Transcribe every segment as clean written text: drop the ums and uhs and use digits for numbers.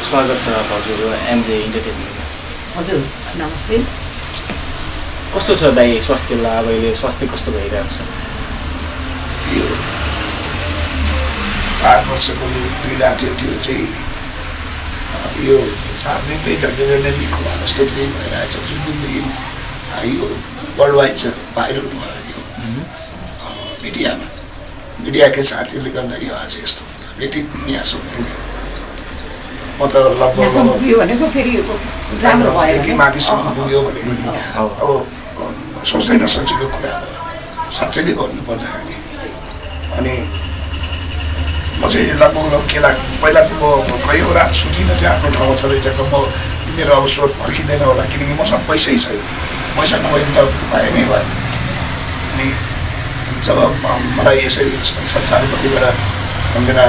स्वागत छ हजुर एमजे इन्टरटेनमेन्ट। हजुर नमस्ते। कस्तो छ दाइ स्वास्थ्य अब अहिले स्वास्थ्य कस्तो भइरहेको छ? यो 4 वर्षको पीडा थियो त्यो चाहिँ यो 4 दिनमै झन्डै निको भए जस्तो फिल भइरहेछ। जुन दिनदेखि यो वर्ल्ड वाइड छ भाइरल भयो मिडियामा, मिडियाकै साथीहरूले गर्दा यो आज यस्तो यति यहाँसम्म पुग्यो। म त लगभग यति माथिसम्म पुग्यो भनेको नि अब सोच्दै नसोचेको कुरा हो साँच्चै नै भन्नुपर्दाखेरि। अनि म चाहिँ लगभग के लाग्छ पहिला चाहिँ म कयौँ रात सुतिनँ थियो आफ्नो ठाउँमा छँदैछको म मेरो अब स्वर फर्किँदैन होला किनकि मसँग पैसै छैन, पैसा नभए त भए नै भयो। अनि जब मलाई यसरी संसारभरिबाट मेरा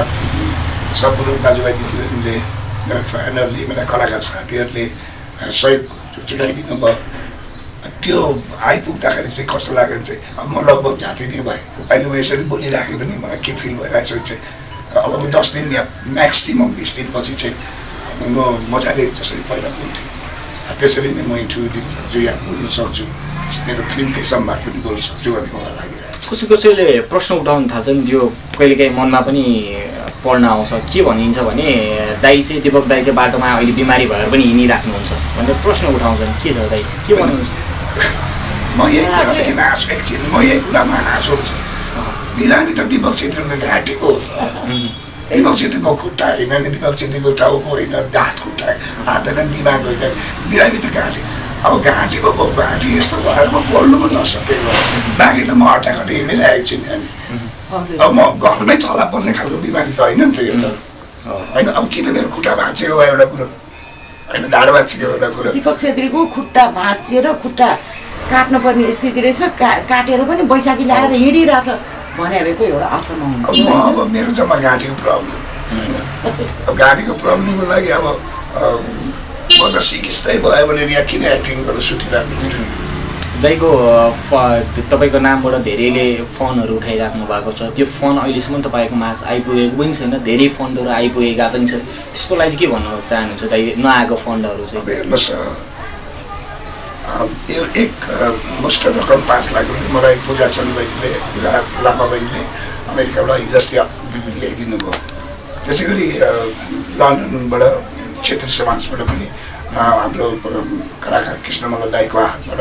सम्पूर्ण दाजुभाइ दिदीबहिनीले मेरा फ्यानहरूले मेरा कलाकार साथीहरूले सहयोग जुटाइदिनु भयो, त्यो आइपुग्दाखेरि चाहिँ कस्तो लाग्यो भने चाहिँ अब म लगभग जाति नै भएँ। अहिले म यसरी बोलिराखेँ पनि मलाई के फिल भइरहेछ चाहिँ अब 10 दिन या म्याक्सिमम 20 दिनपछि चाहिँ म मजाले जसरी पहिला बोल्थेँ त्यसरी नै म इन्टरभ्यू दिनु सक्छु या बोल्न सक्छु, मेरो फिल्मकै सम्वाद पनि बोल्न सक्छु भन्ने मलाई लागिरहेको छ। कसैले प्रश्न उठाउन थाल्छन्, यो कहिलेकाहीँ मनमा पनि पढ्न आउँछ के भनिन्छ भने दाइ चाहिँ दीपक दाइ चाहिँ बाटोमा अहिले बिमारी भएर पनि हिँडिराख्नुहुन्छ भनेर प्रश्न उठाउँछन्। के छ दाइ के भन्नुहुन्छ? म यही कुरादेखि हाँसो एकछिन म यही कुरामा हाँसो छ। बिरामी त दीपक छेत्रीको घाँटीको हो, दीपक छेत्रीको खुट्टा होइन नि, दीपक छेत्रीको टाउको होइन, हात खुट्टा हात होइन, दिमाग होइन, बिरामी त घाँटी। अब घाँटीको घाँटी यस्तो भएर म बोल्नु पनि नसकेको, बाँकी त म हट्टाघट्टा हिँडिरहेको छु नि। अब म घरमै चला पर्ने खालको बिमारी त होइन नि त यो त होइन। अब किन मेरो खुट्टा भाँचिएको भयो एउटा कुरो होइन, ढाड भाँचिएको एउटा कुरो। दीपक छेत्रीको खुट्टा भाँचिएर खुट्टा काट्नु पर्ने स्थिति रहेछ, काटेर पनि बैशाखी ल्याएर हिँडिरहेछ भने भएको एउटा अचम्म हुन्छ। अब मेरो जम्मा घाँटीको प्रब्लम होइन, अब घाँटीको प्रब्लमको लागि अब म त सिकिस्तै भयो भने यहाँ किन एक्टिङ गरेर सुटिरहनु। दाइको तपाईँको नामबाट धेरैले फोनहरू उठाइराख्नु भएको छ, त्यो फोन अहिलेसम्म तपाईँको माझ आइपुगेको पनि छैन, धेरै फन्डहरू आइपुगेका पनि छन्, त्यसको लागि के भन्न चाहनुहुन्छ दाइ? नआएको फन्डहरू चाहिँ हेर्नुहोस् यो एक मुष्ट रकम 5 लाख रुपियाँ मलाई पूजा चन्द बहिनीले पूजा लामा बहिनीले अमेरिकाबाट हिजोस्ती ल्याइदिनु भयो। त्यसै गरी लन्डनबाट क्षेत्रीय समाजबाट पनि हाम्रो कलाकार कृष्णमल्ल दाईको हातबाट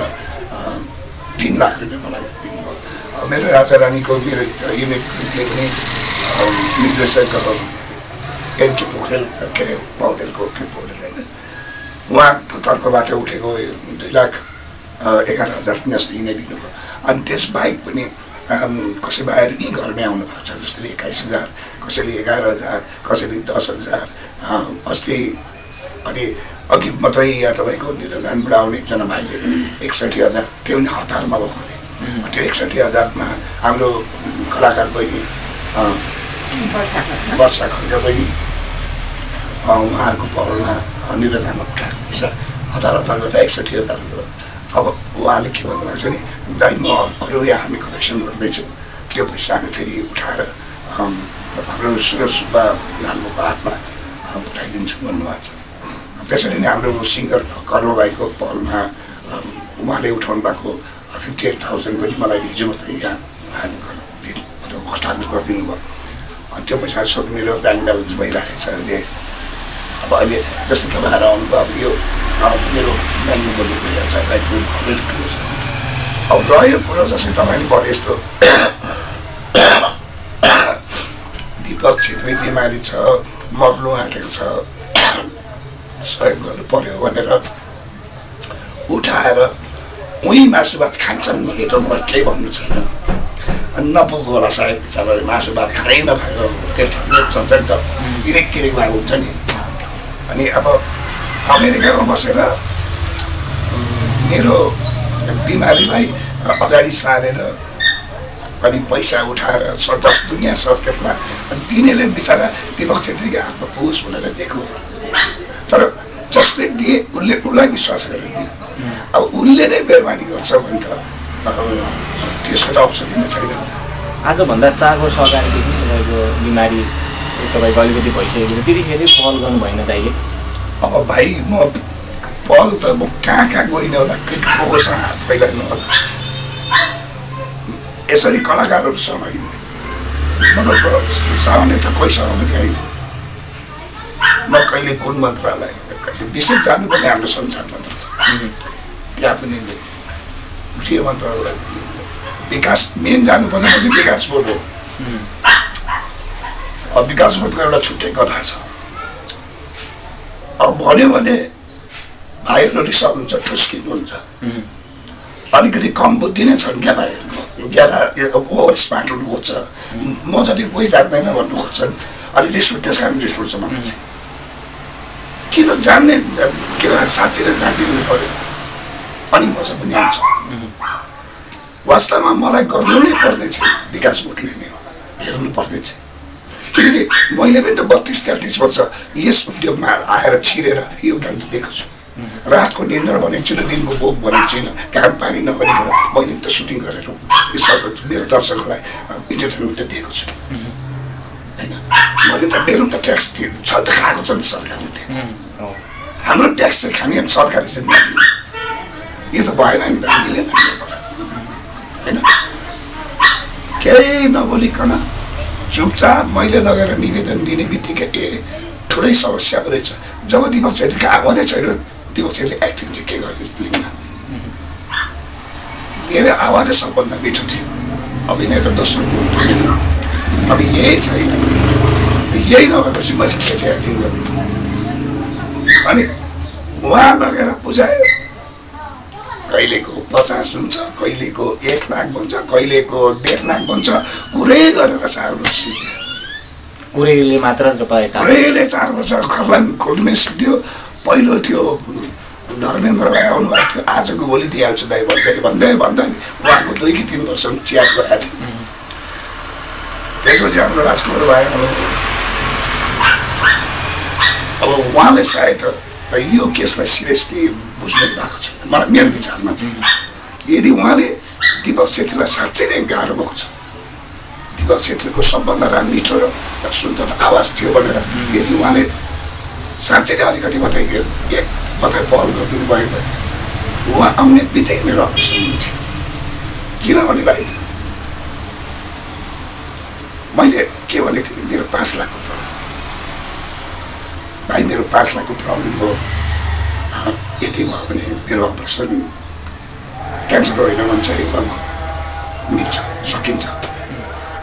3 लाख रुपियाँ मलाई दिनुभयो। मेरो राजा रानीको मेरो युनिट ग्रुपले पनि निर्देशक एमके पोखरेल के अरे पौडेलको के पौडेल होइन उहाँको तर्फबाट उठेको 2,11,000 पनि जस्तो यिनै दिनुभयो। अनि त्यसबाहेक पनि कसै भाइहरू यहीँ घरमै आउनु भएको छ, जस्तै 21,000, कसैले 11,000, कसैले 10,000। अस्ति अनि अघि मात्रै यहाँ तपाईँको नेदरल्यान्डबाट आउने एकजना भाइले 61,000, त्यो पनि हतारमा भयो भने त्यो 61,000मा हाम्रो कलाकार बहिनी वर्षा खड्का बहिनी उहाँहरूको पहलमा निर्देशनमा उठाएको पैसा हतार गर्दा 61,000 हो। अब उहाँले के भन्नुभएको छ नि, दाइ म अरू यहाँ हामी कलेक्सन गर्दैछौँ, त्यो पैसा हामी फेरि उठाएर हाम्रो सुरज सुब्बा लालुको हातमा उठाइदिन्छौँ भन्नुभएको छ। त्यसरी नै हाम्रो सिङ्गर कर्म भाइको पहलमा उहाँले उठाउनु भएको 58,000 पनि मलाई हिजो मात्रै यहाँ हस्तान्तरण गरिदिनु भयो। त्यो पैसा सब मेरो ब्याङ्क ब्यालेन्स भइरहेको छ अहिले। अब अहिले जस्तै तपाईँहरू आउनुभयो, अब यो मेरो ब्याङ्कमा बोल्नु भइहाल्छ, अब रह्यो कुरो जस्तै तपाईँले भने यस्तो दीपक छेत्री बिमारी छ, मर्नु आँटेको छ, सहयोग गर्नु पर्यो भनेर उठाएर उहीँ मासु भात खान्छन् भने त मलाई केही भन्नु छैन। अनि नपुग्यो होला सायद बिचराले मासु भात खानै नभएको त्यस्तो हुन्छ नि त, किरेक किरेक भएको हुन्छ नि। अनि अब अमेरिकामा बसेर मेरो बिमारीलाई अगाडि सारेर अनि पैसा उठाएर 10 दुनियाँ सकेमा दिनेले बिचरा दीपक छेत्रीको हातमा पुगोस् भनेर दिएको। तर जसले दिए उसलाई विश्वास गरेर दियो। अब उसले नै बेमानी गर्छ भने त त्यसको त औषधि नै छैन नि त। आजभन्दा 4 वर्ष अगाडिदेखि तपाईँको बिमारी तपाईँको अलिकति भइसकेको थियो त्यतिखेर पहल गर्नु भएन दाइले? अब भाइ म पहल त म कहाँ गइनँ होला कोसँग हात फैलाउनु होला यसरी कलाकारहरूसँग मतलब सामान्य त कोहीसँग पनि होइन न कहिले कुन मन्त्रालय विशेष जानुपर्ने हाम्रो सञ्चार मन्त्रालय त्यहाँ पनि गृह मन्त्रालय विकास मेन जानुपर्ने पनि विकास बोर्ड हो अब विकास बोर्डको एउटा छुट्टै कथा छ अब भन्यो भने भाइहरू रिसाउनुहुन्छ ठुस्किनुहुन्छ अलिकति कम बुद्धि नै छन् क्या भाइहरूको ज्यादा ओभर स्मार्ट हुनु खोज्छ म जति कोही जान्दैन भन्नु खोज्छन् अनि रिस उठ्छ त्यस कारण रिस उठ्छ मलाई किन जान्ने किन साँच्चै नै जानिदिनु पर्यो अनि मजा पनि आउँछ वास्तवमा मलाई गर्नु नै पर्ने छ विकास बोर्डले नै हेर्नु पर्ने छ किनकि मैले पनि त 32-33 वर्ष यस उद्योगमा आएर छिरेर योगदान दिएको छु रातको निन्द्रा भनेको छुइनँ दिनको भोक भनेको छुइनँ घाम पानी नभनिकन मैले त सुटिङ गरेर मेरो दर्शकहरूलाई इन्टरटेनमेन्ट दिएको छु होइन मैले त मेरो त ट्याक्स छ त खाएको छ नि सरकारले ट्याक्स हाम्रो ट्याक्स चाहिँ खाने अनि सरकारले चाहिँ नदिने यो त भएन नि त मिलेन नि यो कुरा होइन केही नबोलिकन चुपचाप मैले लगेर निवेदन दिने बित्तिकै ठुलै समस्या पो रहेछ जब दिपक छेत्रीको आवाजै छैन दिपक छेत्रीले एक्टिङ चाहिँ के गर्ने फिल्ममा मेरो आवाजै सबभन्दा मिठो थियो अभिनय त दोस्रो अब यही छैन यही नभएपछि मैले के चाहिँ एक्टिङ गर्नु अनि उहाँ लगेर बुझायो कहिलेको 50 हुन्छ कहिलेको 1 लाख भन्छ कहिलेको 1.5 लाख भन्छ कुरै गरेर 4 वर्ष कुरैले मात्र कुरैले 4 वर्ष खरलाङ खोल्ने सिक्यो पहिलो त्यो धर्मेन्द्र भाइ आउनुभएको थियो आजको भोलि दिइहाल्छु दाइ भन्दै उहाँको 2 कि 3 वर्ष च्याट भएको थियो त्यसपछि हाम्रो राजकुमार भाइ अब उहाँले सायद यो केसलाई सिरियसली बुझ्नु भएको छ मेरो विचारमा चाहिँ यदि उहाँले दिपक छेत्रीलाई साँच्चै नै गाह्रो भएको छ दिपक छेत्रीको सबभन्दा मिठो र सुन्दर आवाज थियो भनेर यदि उहाँले साँच्चै नै अलिकति मात्रै पहल गरिदिनु भयो भने उहाँ आउने बित्तिकै मेरो अपरेसन हुन्थ्यो किनभने भाइ मैले के भनेको थिएँ मेरो 5 लाखको प्रब्लम भाइ मेरो 5 लाखको प्रब्लम हो यति भयो भने मेरो अपरेसन क्यान्सर होइन भने चाहिँ मिल्छ सकिन्छ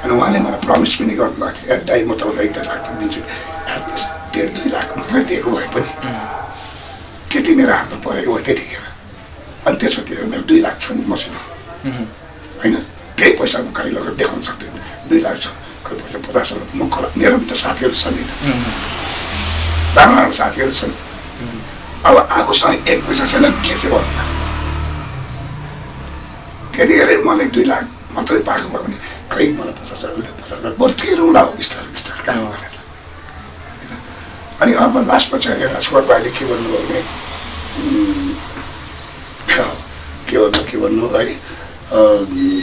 अनि उहाँले मलाई प्रमिस पनि गर्नुभएको थियो दाइ म तपाईँलाई 1 लाख दिन्छु एटलिस्ट 1.5-2 लाख मात्रै दिएको भए पनि त्यति मेरो हातमा परेको भयो त्यतिखेर अनि त्यसपछि मेरो 2 लाख छ नि मसिनो होइन त्यही पैसा म कहीँ लगेर देखाउन सक्दैन 2 लाख छ खै पैसा 50 म मेरो पनि त साथीहरू छन् नि त राम्रो साथीहरू छन् अब आफूसँग 1 पैसा छैन के चाहिँ भन्नु त्यतिखेरै मलाई 2 लाख मात्रै पाएको भयो भने खै मलाई 50,000 बरु तिरौँला हो बिस्तारै काम गरेर अनि अब लास्टमा चाहिँ राजकुमार भाइले के भन्नुभयो भने के भन्नु है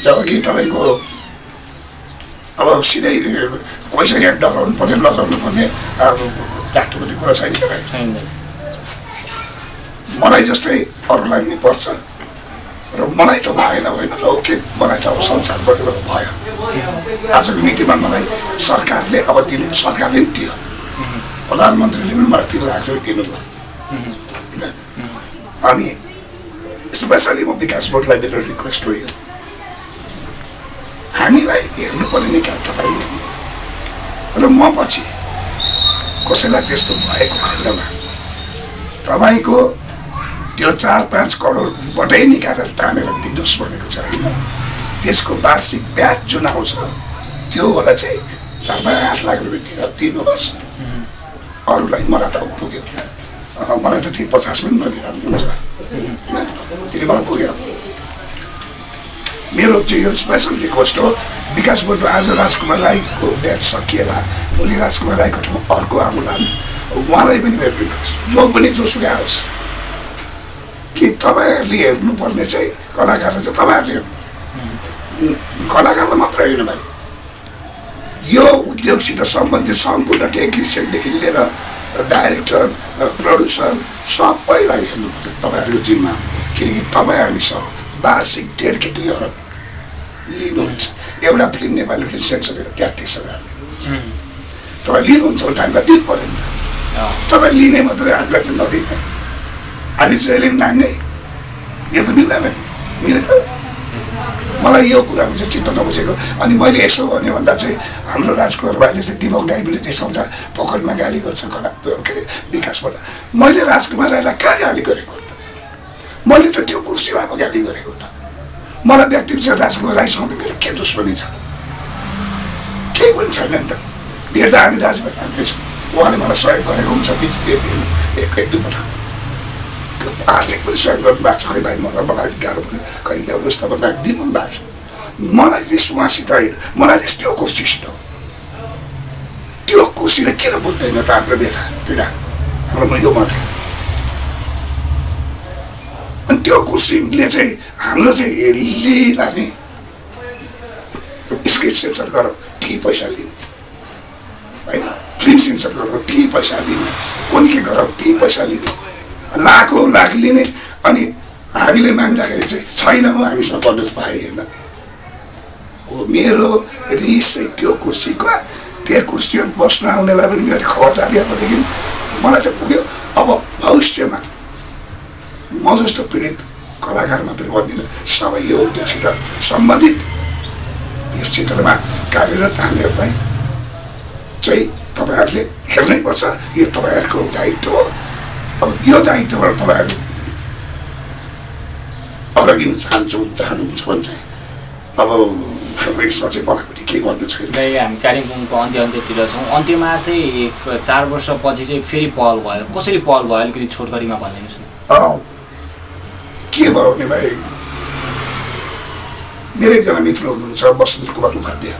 जब कि तपाईँको अब सिधै पैसा यहाँ डराउनु पर्ने लजाउनु पर्ने अब डाक्टरको कुरा छैन क्या भाइ मलाई जस्तै अरूलाई पनि पर्छ र मलाई त भएन ल ओके मलाई त अब संसारबाट भयो आजको मितिमा मलाई सरकारले अब सरकारले पनि दियो प्रधानमन्त्रीले पनि मलाई 3 लाख रुपियाँ दिनुभयो अनि स्पेसली म विकास बोर्डलाई मेरो रिक्वेस्ट हो यो हामीलाई हेर्नु पर्ने निकाय तपाईँ र म पछि कसैलाई त्यस्तो भएको खण्डमा तपाईँको त्यो 4-5 करोडबाटै निकालेर तानेर दिनुहोस् भनेको छ होइन त्यसको वार्षिक ब्याज जुन आउँछ त्योबाट चाहिँ 4-5 लाख रुपियाँ दिनुहोस् अरूलाई मलाई त पुग्यो मलाई त त्यो 50 पनि नदिनुहुन्छ होइन त्यसले मलाई पुग्यो मेरो चाहिँ यो स्पेसल रिक्वेस्ट हो विकास बोर्डमा आज राजकुमार राईको डेथ सकिएला भोलि राजकुमार राईको ठाउँ अर्को आउला उहाँलाई पनि मेरो रिक्वेस्ट जो पनि जोसुकै आओस् कि तपाईँहरूले हेर्नुपर्ने चाहिँ कलाकारले चाहिँ तपाईँहरूले हेर्नु कलाकारलाई मात्र होइन भाइ यो उद्योगसित सम्बन्धित सम्पूर्ण टेक्निसियनदेखि लिएर डाइरेक्टर प्रड्युसर सबैलाई हेर्नु पर्यो तपाईँहरूको जिम्मा किनकि तपाईँ हामीसँग वार्षिक 1.5 2 अरब लिनुहुन्छ एउटा फिल्म नेपाली फिल्म सेन्सर 33,000 तपाईँ लिनुहुन्छ भने हामीलाई दिनु पऱ्यो नि त तपाईँ लिने मात्रै हामीलाई चाहिँ नदिने हामी जहिले पनि नाग्ने यो त मिल्दैन मिले त मलाई यो कुराको चाहिँ चित्त नबुझेको अनि मैले यसो भने भन्दा चाहिँ हाम्रो राजकुमार भाइले चाहिँ दिपक दाइ पनि देखाउँछ पकडमा गाली गर्छ कला के अरे विकासबाट मैले राजकुमार राईलाई कहाँ गाली गरेको त मैले त त्यो कुर्सीलाई पो गाली गरेको त मलाई व्यक्तिगत चाहिँ राजकुमार राईसँग मेरो के दुश्मनी छ केही पनि छैन नि त भेट्दा हामी दाजुभाइ हाम्रै छौँ उहाँले मलाई सहयोग गरेको हुन्छ एक दुई पल्ट आर्थिक पनि सहयोग गर्नुभएको छ खै भाइ मलाई गाह्रो पऱ्यो कहिले ल्याउनुहोस् तपाईँ दिनु पनि भएको छ मलाई रिस उहाँसित होइन मलाई रिस त्यो कुर्सीसित हो त्यो कुर्सीले किन बुझ्दैन त हाम्रो व्यथा पीडा हाम्रो यो मर्यो अनि त्यो कुर्सीले चाहिँ हाम्रो चाहिँ लिइलाने स्क्रिप्ट सेन्सर गरौँ त्यही पैसा लिने होइन फिल्म सेन्सर गरौँ त्यही पैसा लिने कुन के गरौँ त्यही पैसा लिने लाख लिने अनि हामीले माग्दाखेरि चाहिँ छैन हो हामीसँग गर्नु पाएन हो मेरो रिस चाहिँ त्यो कुर्सीको त्यो कुर्सीमा बस्न आउनेलाई पनि मेरो खबरदारी अबदेखि मलाई त पुग्यो अब भविष्यमा म जस्तो पीडित कलाकार मात्रै भन्दिनँ सबै यो उद्योगसित सम्बन्धित यस क्षेत्रमा कार्यरत हामीहरूलाई चाहिँ तपाईँहरूले हेर्नै पर्छ यो तपाईँहरूको दायित्व हो अब यो दायित्वबाट तपाईँहरू अरगिनु चाहनुहुन्छ भने चाहिँ अब यसमा चाहिँ मलाई पनि केही भन्नु छैन हामी कालिम्पोङको अन्त्यतिर छौँ अन्त्यमा चाहिँ 4 वर्षपछि चाहिँ फेरि पहल भयो कसरी पहल भयो अलिकति छोटकरीमा भनिदिनुहोस् न के भयो भने भाइ मेरो एकजना मित्र हुनुहुन्छ बसन्त कुमार उपाध्याय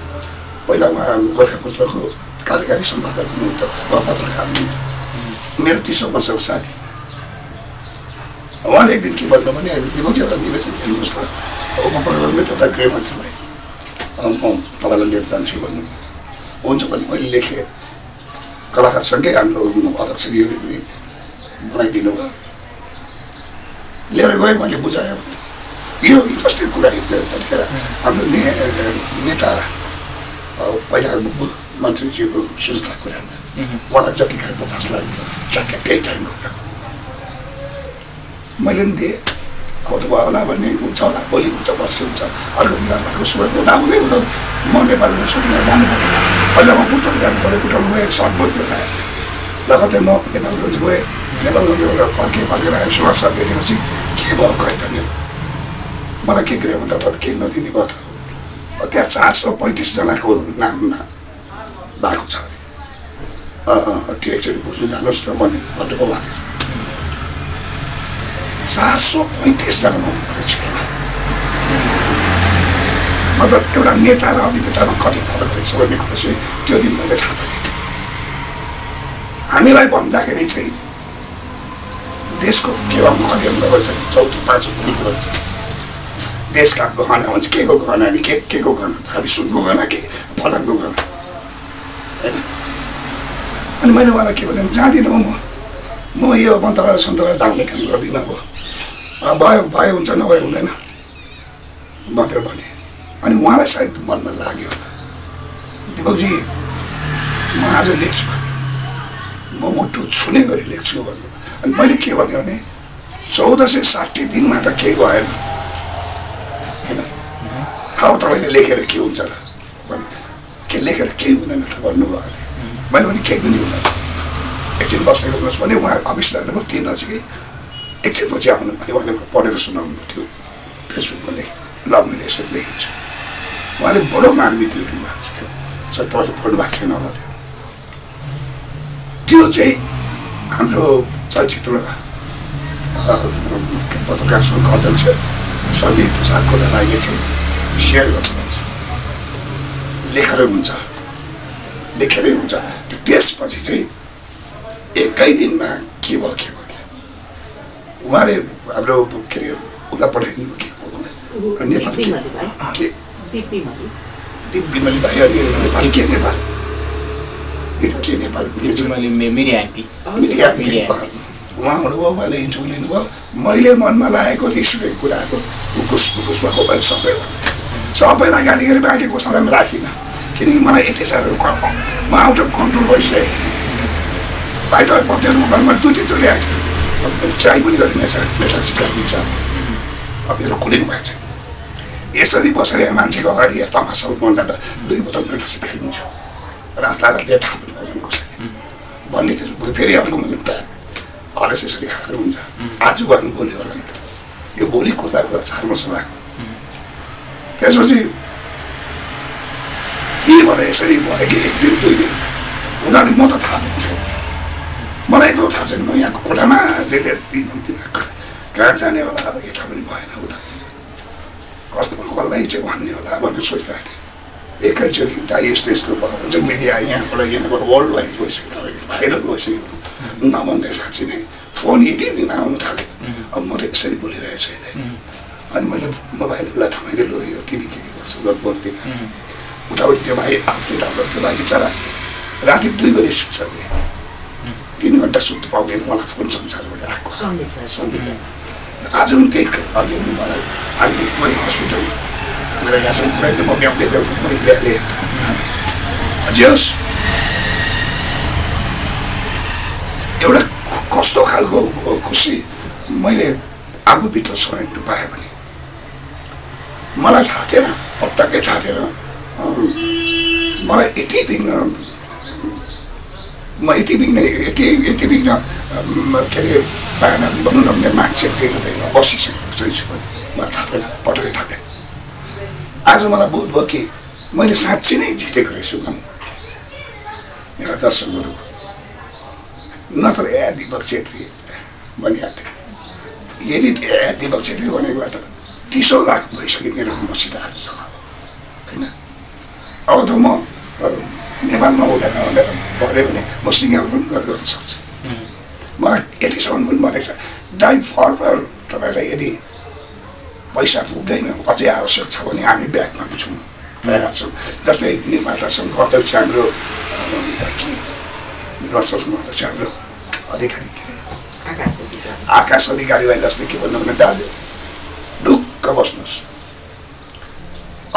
पहिला उहाँ गोर्खापत्रको कार्यकारी सम्पादक हुनुहुन्थ्यो उहाँ पत्रकार हुनुहुन्थ्यो मेरो 30 वर्षको साथी उहाँले एक दिन के भन्नु भने दिपकजी एउटा निवेदन दिनुहोस् त उपप्रधानले तथा गृहमन्त्रीलाई म तपाईँलाई लिएर जान्छु भन्नु हुन्छ भने मैले लेखेँ कलाकारसँगै हाम्रो अध्यक्षज्यूले पनि बनाइदिनु भयो लिएर गएँ मैले बुझाएँ यो जस्तै कुरा त्यतिखेर हाम्रो नेता पहिला मन्त्रीज्यूको सुझाव कुरामा मलाई जति खाएर 50 लाख ठ्याक्कै त्यही टाइमको कुरा मैले पनि दिएँ अब त भयो होला भन्ने हुन्छ होला भोलि हुन्छ पर्सि हुन्छ अर्को बिमारबाट सुरत हुँदा हुँदै हुँदा म नेपालमा छुट्टीमा जानु पऱ्यो पहिला म बुटोल जानु पऱ्यो बुटोल गएँ सर्ट बोर्ड लिएर आएँ लगत्तै म नेपालगञ्ज गएँ नेपालगञ्जबाट फर्केर आएँ सुभाष सर देखेपछि के भयो खै त मेरो मलाई के गऱ्यो भन्दा केही नदिने भयो त त्यहाँ 435 जनाको नाममा भएको छ अरे त्यो एकचोटि बुझ्नु जानुहोस् न भन्नुको भएको छ 435 जनामा मतलब एउटा नेता र अभिनेतामा कति फरक रहेछ भन्ने कुरा चाहिँ त्यो दिन मैले थाहा पाएँ हामीलाई भन्दाखेरि चाहिँ देशको केवा अध्ययन गर्छ 4औं 5औं कुरो गर्छ देशका गहना भन्छ के को गहना नि के को गहना हामी सुनको गहना के फलामको गहना हैन अनि मैले उहाँलाई के भने जाँदिनँ हौ म यो मन्त्रालय सन्तरालय धाउने काम गर्दिनँ अब भयो हुन्छ नभए हुँदैन भनेर भने अनि उहाँलाई सायद मनमा लाग्यो दिपकजी म आज लेख्छु म मुटु छुने गरी लेख्छु भन्नु अनि मैले के भने 1460 दिनमा त केही भएन हैन हाउ तपाईँले लेखेर के हुन्छ र भने के लेखेर केही हुँदैन त भन्नुभयो मैले पनि केही पनि हुँदैन एकछिन बस्दै गर्नुहोस् भने उहाँ अफिस जानुभयो 3 नजिकै एकछिनपछि आउनु अनि उहाँले पढेर सुनाउनु थियो फेसबुकमा लेखेँ ल मैले यसरी लेखेको छु उहाँले बडो मार्मिक लेख्नु भएको छ त्यो पढ्नु भएको छैन होला त्यो चाहिँ हाम्रो चलचित्र पत्रकार सङ्घको अध्यक्ष सन्दीप प्रसाद कोटाराईले चाहिँ सेयर गर्नुपर्छ लेखेरै हुन्छ त्यसपछि चाहिँ एकै दिनमा के भयो उहाँले हाम्रो के अरे उसलाई पठाइदिनु के नेपाल बिमली भाइ अनि नेपाल के नेपाल मिडिया एमपी उहाँ हुनुभयो उहाँले इन्टरभ्यू लिनुभयो मैले मनमा लागेको रिस उठेको कुराको उकुस भएको मैले सबैलाई गाली गरेर बाँकी कसैलाई राखिनँ किनकि मलाई यति साह्रो म आउट अफ कन्ट्रोल भइसकेँ बाहिर पत्यार मोबाइलमा 2-3 ल्याएको ट्राई पनि गरेँ मेटा सिकाइदिन्छ अब मेरो खुलेको भएको छ यसरी बसेर मान्छेको अगाडि तमासा भन्दा त 2 बोतल मेटा सिकाइदिन्छु रात थाहा पनि गर्नु कसैले भन्ने थियो फेरि अर्को मैले त हरेस यसरी खाएर हुन्छ आज भन्नु बोल्यो होला नि त यो भोलि कुर्ताको 4 वर्ष लाग्यो त्यसपछि के भने यसरी भयो कि 1 दिन 2 दिन उनीहरूले म त थाहा हुन्छ मलाई एकदम थाहा छैन म यहाँको कोठामा कहाँ जाने होला अब यता पनि भएन उता कसलाई चाहिँ भन्ने होला भनेर सोचिरहेको थिएँ एकैचोटि दाइ यस्तो यस्तो भयो भने चाहिँ मिडिया यहाँबाट वर्ल्ड वाइड गइसक्यो तपाईँको भाइरल भइसक्यो नभन्दै साँच्ची नै फोन यति बिना आउनु थाल्यो अब म त यसरी बोलिरहेको छु अनि मैले मोबाइल उसलाई थमाइले लग्यो तिमी के गर्छौ बोल्दिनँ उतापट्टि त्यो भाइ आफ्नो टाउको त्यो भाइ बिचरा राति 2 बजी सुत्छ अरे 3 घन्टा सुत्नु पाउँदैन मलाई फोन संसारबाट आएको आज पनि त्यही अहिले मलाई हामी हस्पिटल मेरो यहाँसम्म पुऱ्याइदिनु म ब्याङ्कले मैले जे होस् एउटा कस्तो खालको खुसी मैले आफूभित्र समेट्नु पाएँ भने मलाई थाहा थिएन पटक्कै थाहा थिएन मलाई यति बिघ्न के अरे फाइनल भनौँ न मेरो मान्छेहरू हुँदैन बसिसकेको छु मलाई थाहा थिएन पटक्कै थाहा थिएन आज मलाई बोध भयो कि मैले साँच्ची नै जितेको रहेछु मेरा दर्शकहरू नत्र दीपक छेत्री भनिहाल्थ्यो यदि दीपक छेत्री भनेकोबाट 30 लाख भइसक्यो मेरो मसित आजसम्म होइन अब त म नेपालमा हुँदैन भनेर भन्यो भने म सिङ्गल पनि गर्न सक्छु मलाई यतिसम्म पनि भनेको छ दाइ फर तपाईँलाई यदि पैसा पुग्दैन अझै आवश्यक छ भने हामी ब्याकमा छौँ तयार छौँ जस्तै निर्मातासँग अध्यक्ष हाम्रो निर्मातासँग अध्यक्ष हाम्रो अधिकारी के अरे आकाश अधिकारी भाइ जस्तै के भन्नु भने दाजु ढुक्क बस्नुहोस्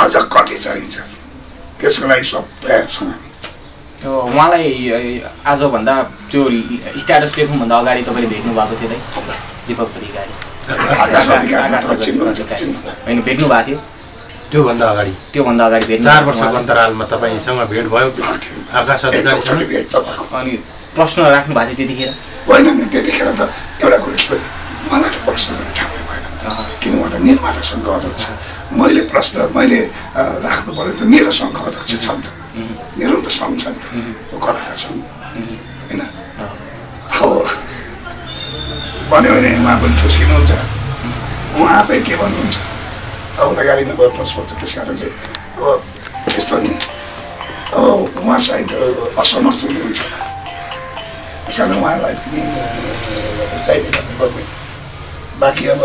अझ कति चाहिन्छ त्यसको लागि सब तयार छौँ हामी उहाँलाई आजभन्दा त्यो स्ट्याटस लेख्नुभन्दा अगाडि तपाईँले भेट्नु भएको थियो दीपक अधिकारी होइन भेट्नु भएको थियो त्योभन्दा अगाडि भेट्नु 4 वर्षको अन्तरालमा तपाईँसँग भेट भयो आकाश अधिकारीसँग अनि प्रश्न राख्नु भएको थियो त्यतिखेर होइन नि त्यतिखेर त एउटा कुरो के भने मलाई त प्रश्न गर्ने ठाउँै भएन किन उहाँ त निर्माता सङ्घ अध्यक्ष मैले प्रश्न राख्नु पऱ्यो त मेरो सङ्घ अध्यक्ष छ नि त मेरो त सङ्घ छ नि त कलाकार सङ्घ होइन हो भन्यो भने उहाँ पनि ठुस्किनुहुन्छ उहाँ आफै के भन्नुहुन्छ अब त गाडी नगर्नुहोस् भन्छ त्यस कारणले अब यस्तो नि अब उहाँ सायद असमर्थ हुनुहुन्छ त्यस कारण उहाँलाई पनि चाहिने गर्नुपर्ने बाँकी अब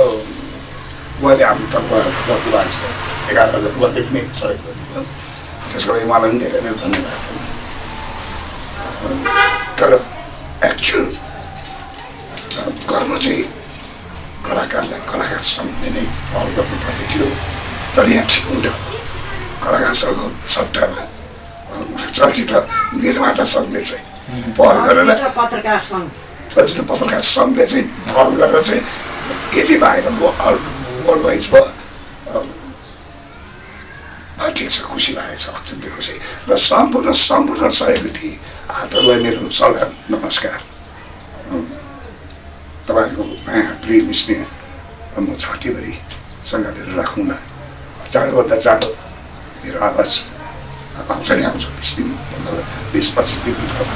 उहाँले आफ्नो तर्फ गर्नु भएको छ 11,000 उहाँले पनि सहयोग गर्नुभयो त्यसको लागि उहाँलाई पनि धेरै नै धन्यवाद तर एक्चुअल गर्नु चाहिँ कलाकारलाई कलाकार सङ्घले नै पहल गर्नुपर्ने थियो तर यहाँ ठिक हुन्छ कलाकार सङ्घको सट्टामा चलचित्र निर्माता सङ्घले चाहिँ पहल गरेर चलचित्र पत्रकार सङ्घले चाहिँ पहल गरेर चाहिँ यति बाहिर वर्ल्ड वाइज भयो ठिक छ खुसी लागेको छ अत्यन्तै खुसी र सम्पूर्ण सहयोगी थिए हातहरूलाई मेरो सल्लाह नमस्कार तपाईँहरूको माया प्रेम स्नेह म छातीभरिसँग लिएर राखौँला चाँडोभन्दा चाँडो मेरो आवाज आउँछ नि आउँछ 20 दिन 15 20-25 दिनभित्रमा